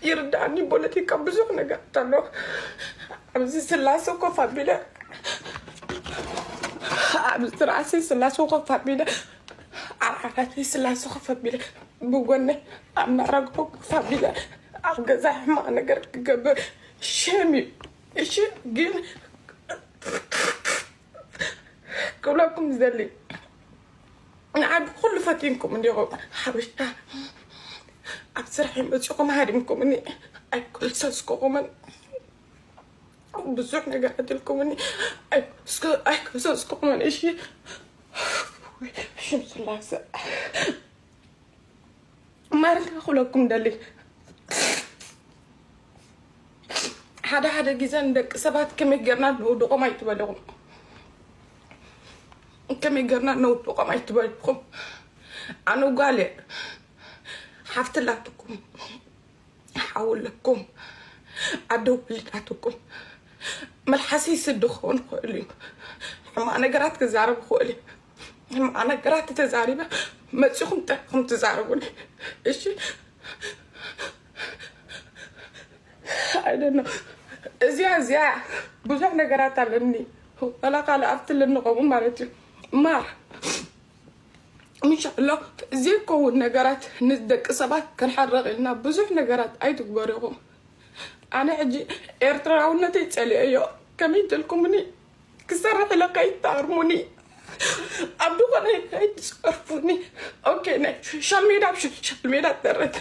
ይርዳእኒ። ፖለቲካ ብዙሕ ነገር ኣሎ። ኣብዚ ስላሴ ኮፍ ኣቢለ፣ ኣብዚ ትርኣሲ ስላሴ ኮፍ ኣቢለ፣ ኣብ ዓራተይ ስላሴ ኮፍ ኣቢለ፣ ብጎነይ ኣብ መዕረግ ኮፍ ኣቢለ፣ ኣብ ገዛ ሕማቕ ነገር ክገብር ሸም እዩ። እሺ፣ ግን ክብለኩም ዝደሊ፣ ንዓይ ብኩሉ ፈቲንኩም እንዲኹም። ሓበሻ ኣብ ስራሕ መፂኹም ሃዲምኩምኒ፣ ኣይኮሰስኩኹምን፣ ብዙሕ ነገር ኣትልኩምኒ፣ ኣይኮሰስኩኹምን። እሺ፣ ሽም ስላሰ ማርካ ክብለኩም ደሊ፣ ሓደ ሓደ ግዜ ንደቂ ሰባት ከመይ ጌርና ነውድቖም ኣይትበልኹም፣ ከመይ ጌርና ነውድቖም ኣይትበልኹም። ኣነ ጓል እየ፣ ሓፍቲ ኣላትኩም፣ ሓው ኣለኩም፣ ኣደ ወሊዳትኩም። መልሓሰይ ስዲ ክኸውን ይኽእል እዩ፣ ሕማቕ ነገራት ክዛረብ ይኽእል እዩ። ሕማቕ ነገራት ተዛሪበ መፂኹም ጠርኹም ትዛረቡኒ። እሺ፣ I don't know። እዚኣ እዚኣ ብዙሕ ነገራት ኣለኒ፣ ዋላ ካልእ ኣብቲ ኣለኒ ከምኡ ማለት እዩ። ማር ምሻሎ ዘይከውን ነገራት ንደቂ ሰባት ክንሓርቕ ኢልና ብዙሕ ነገራት ኣይትግበሩ ኢኹም። ኣነ ሕጂ ኤርትራውነተይ ጸሊአዮ፣ ከመይ ትልኩምኒ? ክሰርሕ ኢለ ከይትኣርሙኒ፣ ኣብ ዝኾነ ከይትጸርፉኒ። ኦኬ፣ ናይ ሶሻል ሜዳ፣ ኣብ ሶሻል ሜዳ ተረት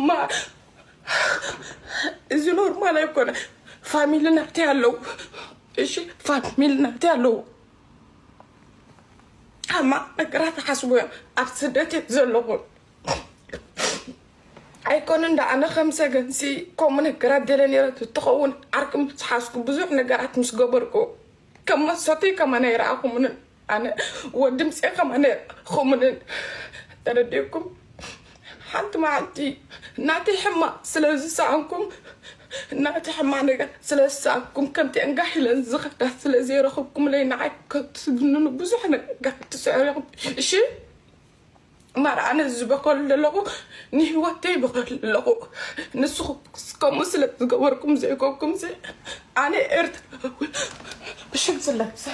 ማ፣ እዚ ኖርማል ኣይኮነ። ፋሚሊ ናተይ ኣለዉ፣ እሺ፣ ፋሚሊ ናተይ ኣለዉ። ኣማ ነገራት ሓስቡ እዮም ኣብ ስደት እዮም ዘለኹ። ኣይኮነን ዳ ኣነ ከም ሰገንሲ ከምኡ ነገራት ደለ ነይረ ትኸውን ዓርቂ ምስ ሓዝኩ ብዙሕ ነገራት ምስ ገበርኩ ከም መሰተይ ከማን ኣይረኣኹምንን፣ ኣነ ወዲ ምፅኤ ከማን ኣይረኣኹምንን። ተረዲእኩም? ሓንቲ መዓልቲ ናተይ ሕማቕ ስለ ዝሰኣንኩም፣ ናተይ ሕማቕ ነገር ስለ ዝሰኣንኩም፣ ከምቲ እንጋሕ ኢለን ዝኸዳ ስለ ዘይረኸብኩምለይ ንዓይ ከትግንኑ ብዙሕ ነገር ትስዕሩ ኢኹም። እሺ? ማር ኣነ ዝበከሉ ዘለኹ ንህይወተይ ይበከሉ ዘለኹ። ንስኹም ከምኡ ስለ ዝገበርኩም ዘይኮንኩም ሲ ኣነ ኤርትራዊ ብሽም ስለብሰ